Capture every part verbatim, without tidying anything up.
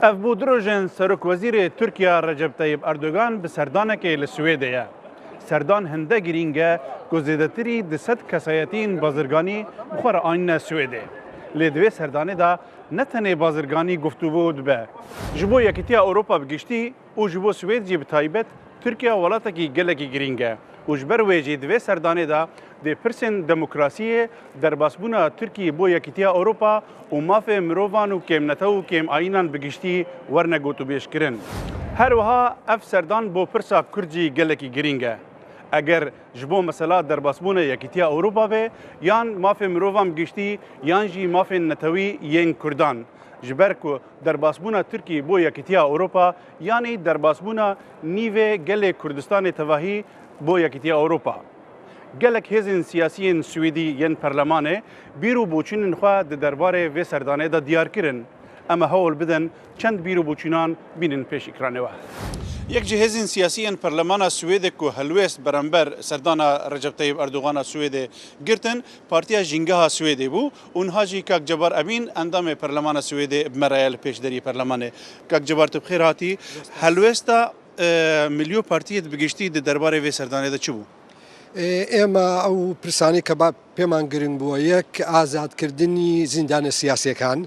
Ev bû du rojên Serokwezîrê Tirkiya Recep Tayyip Erdogan bi serdanekê li Swêdê ye. Serdan hinde girîng e ku zêdetirî du sed kesayetiyên bazirganî bi xwe re anîne Swêdê. Lê di vê serdanê de ne tenê bazirganî guftûgo dibe. Ji bo Yekîtiya Ewropa bi giştî û ji bo Swêd jî bi taybet, Tirkiye welatekî gelekî girîng e û ji ber wê jî di vê serdanê de dê pirsên demokrasiyê, derbasbûna Tirkiyê bo Yekîtiya Ewropa û mafê mirovan û kêmnetew û kêmayînan bi giştî werne gotûbêjkirin. Her wiha ev serdan bo pirsa Kurd jî gelekî girîng e. Eger ji bo mesela derbasbûna Yekîtiya Ewropa be, yan mafê mirovan bi giştî, yan jî mafên netewî yên Kurdan. Ji ber ku derbasbûna Tirkiyê bo Yekîtiya Ewropa, yanî derbasbûna nîvê gelê Kurdistanê tevahî bo Yekîtiya Ewropa. Gelek hêzên siyasî yên Swêdî yên perlemanê bîr û boçûnên xwe di derbarê vê serdanê de diyar kirin. Em ê hewl bidin çend bîr û boçûnan bînin pêş ekranê we. Yek ji hêzên siyasî yên perlemana Swêdê ku helwêst berember serdana Recep Tayyip Erdogan a Swêdê girtin, Partiya Jîngeha Swêdê bû û niha jî Kak Cebar Emîn, endamê perlemana Swêdê, bi me re ye li pêşderiyê perlemanê. Kak Cebar, tu bi xêr hatî. Helwêsta, e, milyo partiyê bi giştî di derbarê vê serdanê de çi bû? ئێمە ئەو پرسانەی کە با پێمان گرنگ بووە، یەک، ئازادکردنی زیندانە سیاسیەکان،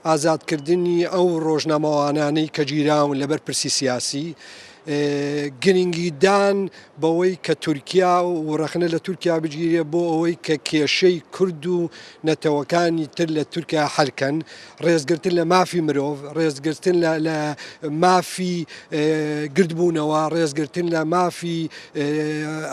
ئازادکردنی ئەو ڕۆژنامەوانانەی کە گیراون لەبەر پرسی سیاسی، گرنگیدان بەوەی کە تورکیا و ڕەخنە لە تورکیا بگیرێ بۆ ئەوەی کە کێشەی کورد و نەتەوەکانی تر لە تورکیا حەلکەن، ڕێزگرتن لە مافی مرۆڤ، ڕێزگرتن لە، لە مافی، ئێ، گردبوونەوە، ڕێزگرتن لە مافی، ئێ،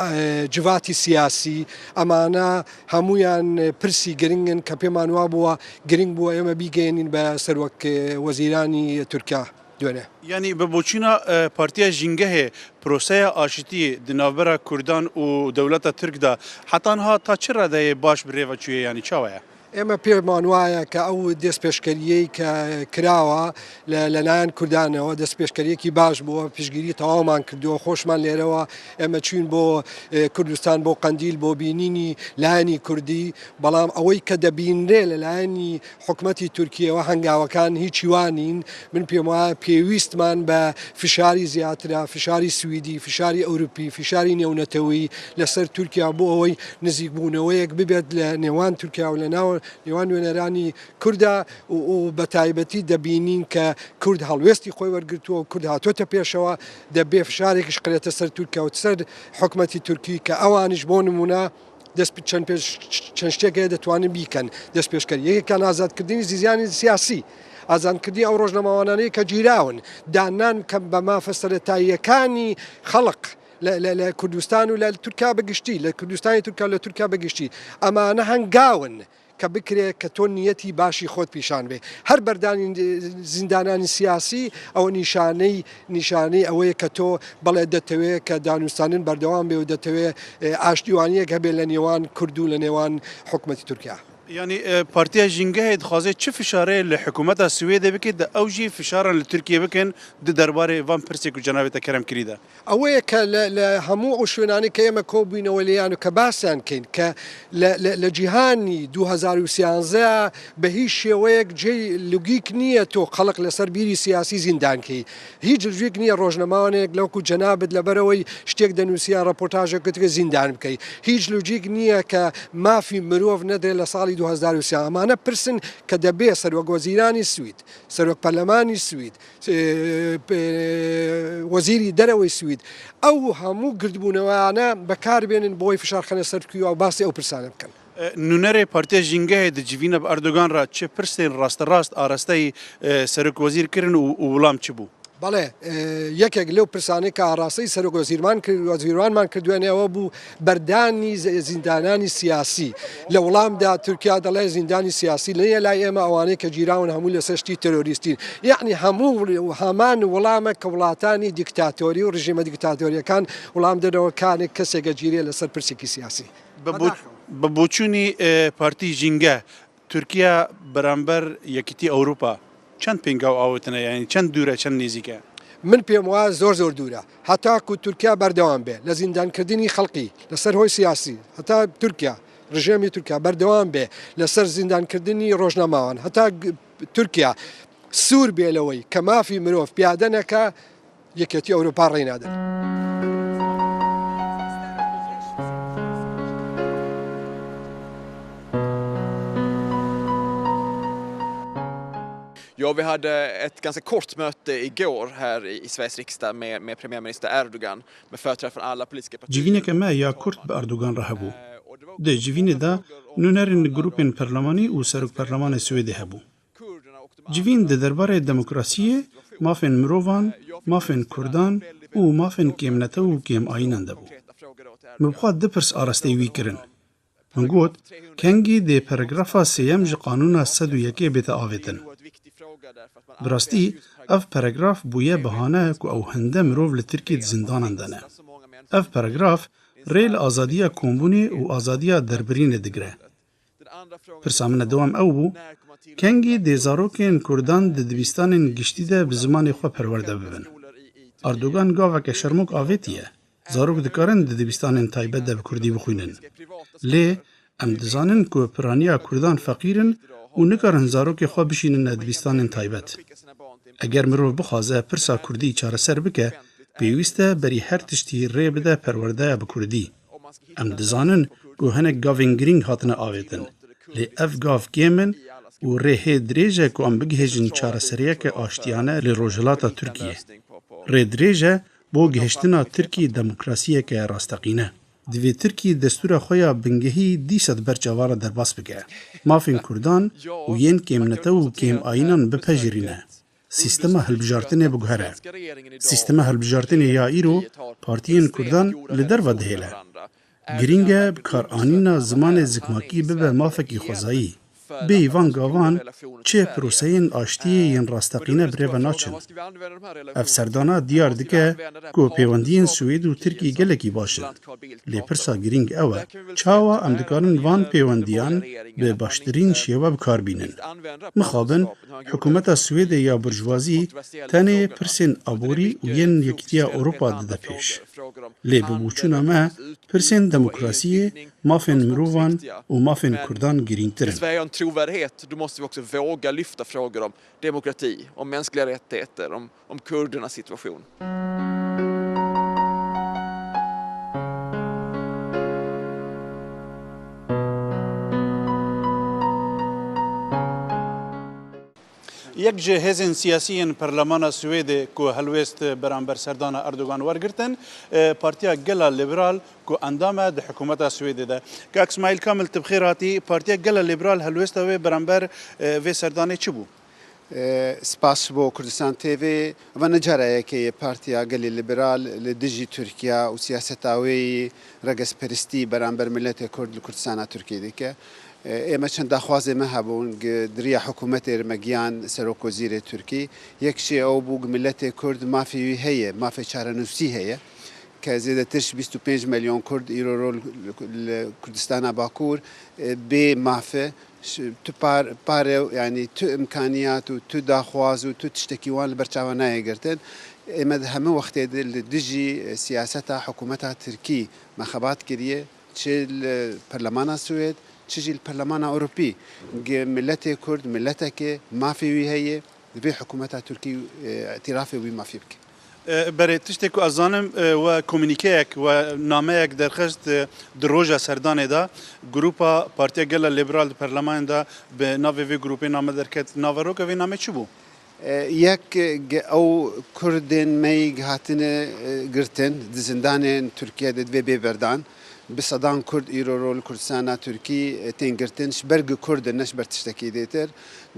ئێ، جڤاتی سیاسی. ئەمانە هەمویان پرسی گرنگن کە پێمان وا بووە گرنگ بووە ئێمە بیگەێنین بە سەروەک، ئێ، وەزیرانی تورکیا. دوێنێ. Yanî bi boçîna, e, Partiya Jîngehê proseya aşitiyê di navbera Kurdan û dewleta Tirk de heta niha ta çi radeyê baş bi rê ve çûye, yanî çawa ye? ئێمە پێمان وایە کە ئەو دەستپێشکەریەی کە کراوە لە، لەلایەن کوردانەوە دەستپێشکەریەکی باش بووە، پشگیری تەواومان کردووە، خۆشمان لێرەوە ئێمە چوین بۆ، ئێ، کوردستان، بۆ قەندیل، بۆ بینینی لایەنی کوردی، بەڵام ئەوەی کە دەبینرێ لەلایەنی حکومەتی تورکیەوە هەنگاوەکان هیچی وا نین. من پێم وایە پێویستمان بە فشاری زیاترە، فشاری سویدی، فشاری ئەوروپی، فشاری نێونەتەوەیی لەسەر تورکیا بۆ ئەوەی نزیکبوونەوەیەک ببێت لە نێوان تورکیا و لە ناو، نێوان نوێنەرانی کوردا و، و بە تایبەتی دەبینین کە کورد هەڵوێستی خۆی وەرگرتووە و کورد هاتووەتە پێشەوە، دەبێ فشارێکیش قرێتە سەر تورکیا و سەر حکومەتی تورکی کە ئەوانیش بۆ نمونە دەست پێ چەند پێش، چەند شتێک هەیە دەتوانن بیکەن. دەست پێشکەری یەکێکیان ئازادکردنی زیزیانی سیاسی، ئازادکردنی ئەو ڕۆژنامەوانانەی کە گیراون، دانان کە بە مافە سەرەتاییەکانی خەڵق لە، لە، لە کوردستان و لە تورکیا بگشتی، لە کوردستانی تورکیا و لە تورکیا بگشتی، ئەمانە هەنگاون کە بکرێ کە تۆ نیەتی باشی خۆت پیشان بێ. هەر بەردانی زیندانانی سیاسی ئەوە نیشانەی، نیشانەی ئەوەیە کە تۆ بەڵێ دەتەوێ کە دانوستاندن بەردەوام بێ و دەتەوێ، ئێ، ئاشتیوانیەک هەبێ لە نێوان کورد و لە نێوان حکومەتی تورکیا. Yanî, e, Partiya Jîngehê dixwaze çi fişarê li hikûmeta Swêdê bike, de ew jî fişaran li Tirkiye bikin di derbarê van pirsê ku cenabê te kerem kirî de? ئەوەیە کە لە، لە هەموو ئەو شوێنانەی کە ئێمە کۆبووینەوە لێیان و کە باسیان کەین کە لە، لە، لە جیهانی دوو هەزار و سیانزە بە هیچ شێوەیەک جێی لوگیک نییە تۆ خەڵق لەسەر بیری سیاسی زیندان کەی. هیچ لوگیک نییە ڕۆژنەماوانێک لەوەکو جەنابت لەبەرەوەی شتێک دەنووسیان ڕەپۆرتاژێک کتێ زیندان بکەی. هیچ لوگیک نییە کە مافی مرۆڤ نەدرێت لە ساڵی دوو هەزار و سیانزە. ئەمانە پرسن کە دەبێ سەرۆک وەزیرانی سوید، سەرۆک پەرلەمانی سوید، ئێ، پێ-، وەزیری دەرەوەی سوید، ئەو هەموو گردبوونەوەیانە بەکاربێنن بۆی فشارخەنە سەر تورکیا و باسی ئەو پرسانە بکەن. E, nûnerê Partiya Jîngehê di civîna bi Erdogan re çi pirsên rasterast arasteyî, e, serokwezîr kirin û, û wilam çi bû? بەڵێ، ئێ، یەکێک لەو پرسانەی کە ئاراستەی سەرۆک وەزیرمان کرد، وەزیروانمان کردوێنێ ئەوە بوو بەردانی ز-، زیندانانی سیاسی. لە وڵامدا تورکیا دەڵێ زیندانی سیاسی نییە لای ئێمە، ئەوانەی کە گیراون هەموو لەسەر شتی تەرۆریستین. یعنی هەموو هەمان وڵامە کە وڵاتانی دیکتاتۆری و ڕژیمە دیکتاتۆریەکان وڵام دەنەوە کانێک کەسێک گەگیرێ لەسەر پرسێکی سیاسی. Bi bo-, bi boçûnî, e, Partî Jîngeh, Tirkiye beramber Yekîtî Ewropa çend pêngav awêtine, yanî çend dûr e, çend nêzîk e? من پێم وایە زۆر زۆر دوورە. هەتاکو تورکیا بەردەوام بێ لە زیندانکردنی خەڵکی لەسەر هۆی سیاسی، هەتا تورکیا، ڕژێمی تورکیا بەردەوام بێ لەسەر زیندانکردنی ڕۆژنامەوان، هەتا گ-، تورکیا سوور بێ لەوەی کە مافی مرۆڤ پیادە نەکا، یەکێتی ئەوروپا ڕێی نادەن. Ja, vi hade ett ganska kort möte igår här i Sveriges riksdag med, med premiärminister Erdogan, med företrädare från alla politiska partier. Civîneke me ya kurt bi Erdogan re hebû. Di civînê de nûnerên grûpên perlemanî û serokperlemanê Swêdê hebû. Civîn di derbarê demokrasiyê, mafên mirovan, mafên kurdan û mafên kêmnetew û kêmayînan de bû. Min bi xwe du pirs arasteyî wî kirin. Min got, kengî dê paragrafa sêyem ji qanûna sed û yekê bête avêtin. Bi rastî, ev paragraf bûye bahane ku ew hinde mirov li Tirkiyê di zindanan de ne. Ev paragraf rê li azadiya kombûnê û azadiya derbirînê digire. Pirsa min a dewam ew bû, kengî dê zarokên kurdan di dibistanên giştî de bi zimanê xwe perwerde bibin? Erdogan gaveke şermok avêtiye. Zarok dikarin di dibistanên taybet de bi kurdî bixwînin. Lê em dizanin ku piraniya kurdan feqîr in û nikarin zarokê xwe bişînine dibistanên taybet. Eger mirov bixwaze pirsa kurdî çareser bike, pêwîst e berî her tiştî rê bide perwerdeya bi kurdî. Em dizanin ku hinek gavên girîng hatine avêtin, lê ev gav kêm in û rê hê dirêj e ku em bigihêjin çareseriyeke aştiyane li Rojhilata Tirkiyê. Rê dirêj e bo gihiştina Tirkî demokrasiyeke rasteqîne. Divê Tirkî destûra xwe ya bingehî dîsa di ber çavan re derbas bike. Mafên kurdan û yên kêmnetew û kêmayînan bipejirîne. Sîstema hilbijartinê biguhere. Sîstema hilbijartinê ya îro partiyên kurdan li derve dihêle. Girîng e bikaranîna zimanê zikmakî bibe mafekî xwezayî. Bêyî van gavan çi proseyên aştiyê yên rasteqîne bi rê ve naçin. Ev serdana diyar dike ku pêwendiyên Swêd û Tirkî gelekî baş in. Lê pirsa girîng ew e, çawa em dikarin van pêwendiyan bi baştirîn şêwe bi kar bînin? Mixabin, hikûmeta Swêdê ya burjwazî tenê pirsên aborî û yên Yekîtiya Ewropa dide pêş. Lê bi boçûna me, pirsên demokrasiyê, mafên mirovan û mafên kurdan girîngtir in. Sverige har en trovärdighet, då måste vi också våga lyfta frågor om demokrati, om mänskliga rättigheter, om, om kurdernas situation. Yek ji hêzên siyasî yên Perlemana Swêdê ku helwêst beramber serdana Erdogan wergirtin, e, Partiya Gela Liberal ku endam e di hikûmeta Swêdê de. Kak Smaîl Kamil, tu bi xêr hatî. Partiya Gela Liberal helwêsta wê beramber, e, vê serdanê çi bû? E, spas bo Kurdistan T V. Eva ne cara yekê ye Partiya Gelê Liberal li dijî Tirkiye û siyaseta wê yî regezperistî beramber miletê Kurd li Kurdistana Tirkiyê dike. E, ê me çend daxwazê me hebûn, gi-, di riya hikûmetê re me giyan Serokwezîrê Tirkî. Yek jê ew bû, gi miletê Kurd mafê wî heye, mafê çarenûsî heye. Ke zêdetir ji bîst û pênc milyon Kurd îro ro li, li Kurdistana Bakur, e, bê maf e. Ş-, tu par-, pare, yanî tu imkaniyat û tu daxwaz û tu tiştekî wan li ber çavan nayê girtin. Ê me di hemû wextê de li dijî, e, siyaseta hikûmeta Tirkî me xebat kiriye. Çi li Perlemana Swêd, çi jî li Perlemana Ewropî. Gi miletê Kurd, mileteke mafê wî heye, divê hikûmeta Tirkî, e, îtirafê wî mafê bike. E, berê, tiştê ku ez zanim, e, we komûnîkeyek, we nameyek derxist, e, di roja serdanê de, grûpa Partiya Gela Liberal di Perlemanê de bi navê vê grûpê name derket. Naveroka vê namê çi bû? E, yek, e, gi ew Kurdên me yî hatine, e, girtin, di zindanên Tirkiye de divê bê berdan. Bi sedan Kurd îro ro li Kurdistana Tirkî, e, tên girtin, ji ber gi Kurd in, ne ji ber tiştekî dêtir.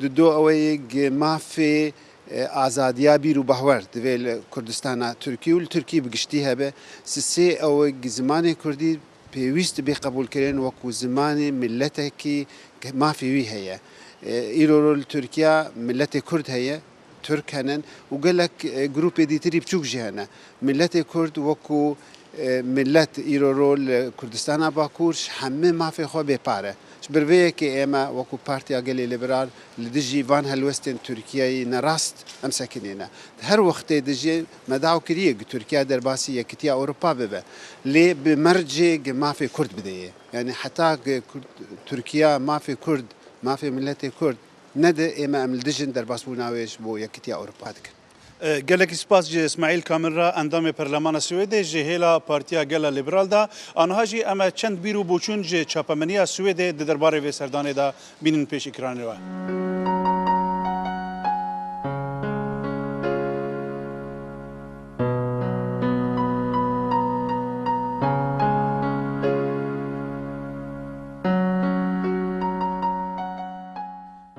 Di do ew ê gi mafê, e, azadiya bîr û bahwer divê li Kurdistana Tirkî û li Tirkî bi giştî hebe. Sisê ew ê gi zimanê Kurdî pêwîst bê qebûlkirin wekû zimanê miletekî mafê wî heye. E, îro ro li Tirkiya miletê Kurd heye, Tirk hene û gelek, e, grûpê dîtirî biçûk jî hene. Miletê Kurd wekû, e, milet îro ro li Kurdistana Bakur ji hemî mafê xwe bêpar e. Ji ber vê yekê ê me wekû Partiya Gelê Liberal li dijî van helwestên Tirkiyeyê ne rast em sekinîne. Di her wextê de jî me daw kiriye ku Tirkiye derbasî Yekîtiya Ewropa bibe. Lê bi mercê gi mafê Kurd bideyê. Yanî heta gi Kurd, Tirkiye mafê Kurd, mafê miletê Kurd Nedi, ême em li dijin derbasbûna wê ji bo Yekîtiya Ewropa dikin. E, gelekî spas ji Îsmaîl Kamil re, endamê Perlemana Swêdê ji hêla Partiya Gela Liberal de. Aniha jî em e çend bîr û boçûn ji çapemeniya Swêdê di derbarê vê serdanê de bînin pêş ekranê we.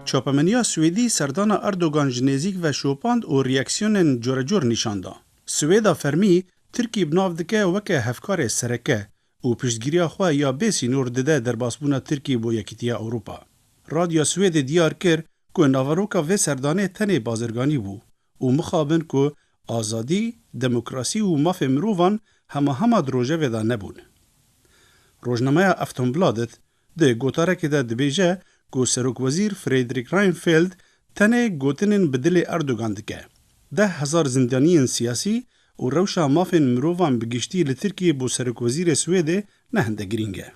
Çapemeniya Swêdî serdana Erdogan ji nêzîk ve şopand û reaksiyonên corecor nîşan da. Swêda fermî Tirkî bi nav dike weke hevkarê sereke û piştgiriya xwe ya bê sînor dide derbasbûna Tirkiyê bo Yekîtiya Ewropa. Radyoya Swêdê diyar kir ku naveroka vê serdanê tenê bazirganî bû û mixabin ku azadî, demokrasî û mafê mirovan hema hema di rojevê de nebûn. Rojnameya Aftonbladet di gotarekê de dibêje ku Serokwezîr Fredrik Reinfeldt tenê gotinên bi dilê Erdogan dike. Deh hezar zindaniyên siyasî û rewşa mafên mirovan bi giştî li Tirkiyê bo Serokwezîrê Swêdê ne hinde girîng e.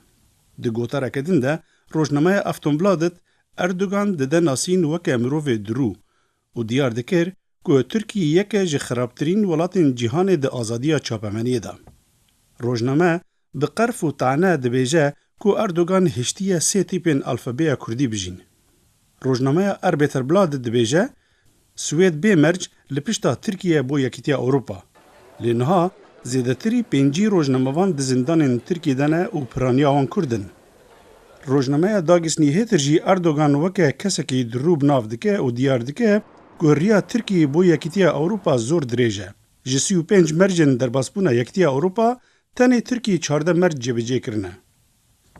Di gotareke din de rojnameya Aftonbladet Erdogan dide nasîn weke mirovê dirû û diyar dikir ku Tirkiye yek e ji xirabtirîn welatên cîhanê di azadiya çapemeniyê de. Rojname bi qerf û tane dibêje ku Erdogan hiştiye sê tîpên alfabeya kurdî bijîn. Rojnameya Arbeterbladet dibêje, Swêd bê merc li pişta Tirkiye bo Yekîtiya Ewropa. Lê niha zêdetirî pêncî rojnamevan di zindanên Tirkiyê de ne û piraniya wan kurd in. Rojnameya Dagisnî hêtir jî Erdogan weke kesekî dirû bi nav dike û diyar dike ku riya Tirkiyê bo Yekîtiya Ewropa zor dirêj e. Ji sî û pênc mercên derbasbûna Yekîtiya Ewropa tenê Tirkiyê çardeh merc cêbicê kirine.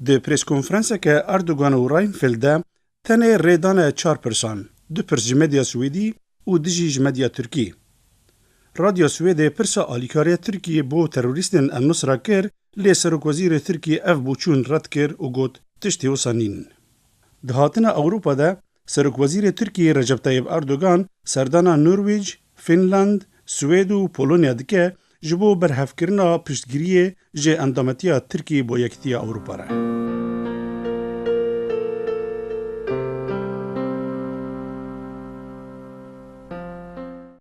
Di preskonferanseke Erdogan û Reinfeldt de tenê rê dane çar pirsan, du pirs ji medya Swêdî û du jî ji medya Tirkî. Radyo Swêdê pirsa alîkariya Tirkiyê bo terorîstên El-Nusra kir, lê Serokwezîrê Tirkiyê ev boçûn red kir û got, tiştê wisa nîn. Di hatina Ewropa de Serokwezîrê Tirkiyê Recep Tayyip Erdogan serdana Norwêc, Finland, Swêd û Polonya dike ji bo berhevkirina piştgiriyê ji endametiya Tirkiyê bo Yekîtiya Ewropa re.